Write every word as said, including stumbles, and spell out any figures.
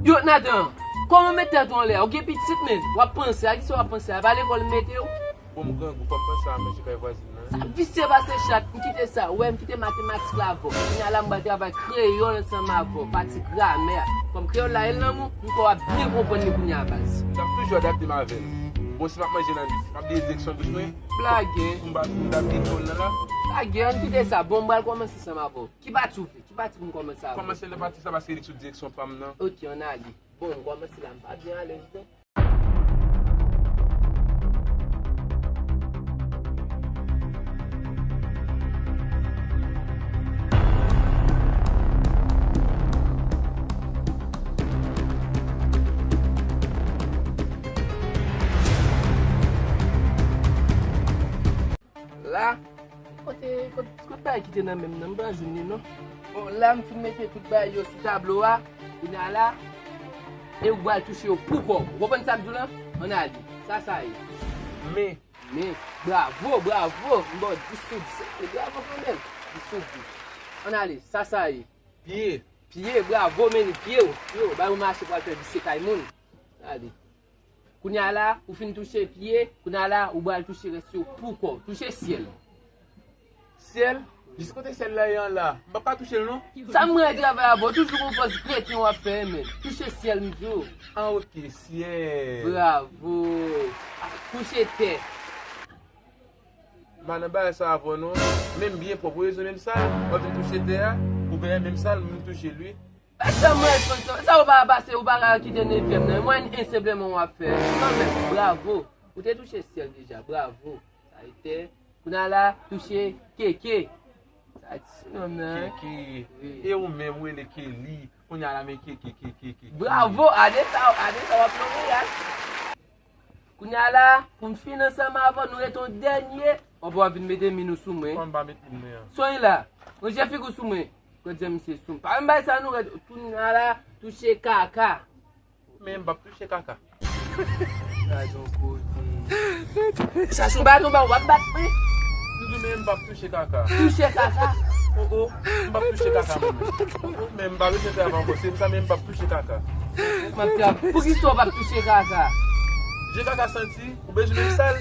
Yo, Nathan, kòman w met tèt ou anlè a? Ou gen pitit, men. W ap panse a kisa w ap panse a? Pa lekòl m mete w? Bon, m grangou, fò m panse a manje kay vwazin nan. Sa visye pase chat, m kite sa. Ou wè, m kite matematik la avè w. Kounye a la, m pral travay kreyòl ansanm avè w, pati gramè a. Kòm kreyòl la, e lanmou, m kwè w ap byen konprann li kounye a, baz. M t ap toujou adapte m avè l. Bon, si m ap manje nan bis, m ap deye direksyon bis mwen. Blagè. Pou m pa, pou m t ap gen tòl nan la. Blagè, ann kite sa. Bon, m pral kòmanse ansanm avè w. Ki pati w vle? Ki pati pou m kòmanse avè w? Kòmanse nan pati sa, paske li sou direksyon pa m nan. Ok, ann ale. Bon, m kòmanse la, m pa byen alèz non. La, kote, kote, kote bagay ki te nan men m nan, m pa jwenn li non. Bon, la m fin mete tout bagay yo sou tablo a. Kounye a la, e ou pral touche yo pou kò w. Ou konprann sa m di w lan? Ann ale. Sa sa ye. Men. Men. Bravo, bravo. M ba w dis sou dis. E bravo kanmenm. Dis sou dis. Ann ale. Sa sa ye. Pye. Pye, bravo, men pye w. Pye w. Bay ou mache pral fè visye kay moun. Ann ale. Kounye a la, ou fin touche pye, kounye a la, ou pral touche rès yo pou kò w. Touche syèl. Syèl? Jis kote syèl la ye an la. M p ap ka touche l non. Sa m wè travay avè w, toujou gon pòz kreten w ap fè, men. Touche syèl, m di w. Ah, ok, syèl. Bravo. Touche tè. M pa nan bagay sa avè w non. Men m byen pwòp, ou rezon menm sal, w ap vin touche tè a, ou byen menm sal, m vin touche l wi. Sa mwen reponn sa. Sa ou pa pase, ou pa ka kite nevyèm nan. Mwayèn en senpleman w ap fè. Kanmenm, bravo. Ou te touche syèl deja, bravo. Sa e tè. Kounye a la, touche keke. Sa ti nonm nan. Keke. Wi. E ou menm, ou rele Kelly. Kounye a la, men keke, keke, keke. Bravo, ade sa, ade sa w ap nonmen a. Kounye a la, pou m fin ansanm avè w, nou rete yon dènye. Ou pa vin mete min ou sou mwen. Kòman m pa met min mwen an? Sonny la, ranje figi w sou mwen. Gad jan misye sou m. Pa menm bay sa nou rete. Kounye a la, touche kaka. Men m p ap touche kaka. Gad yon koze. Sa sou baton ba w ap bat mwen. M di men m p ap touche kaka. Touche kaka. Oh, oh, m p ap touche kaka mwen menm. Oh, oh, men m pa bezwen fè avan ankò. Se sa men m p ap touche kaka. M ap di a, poukisa w p ap touche kaka? Je kaka santi, ou bezwen menm sal?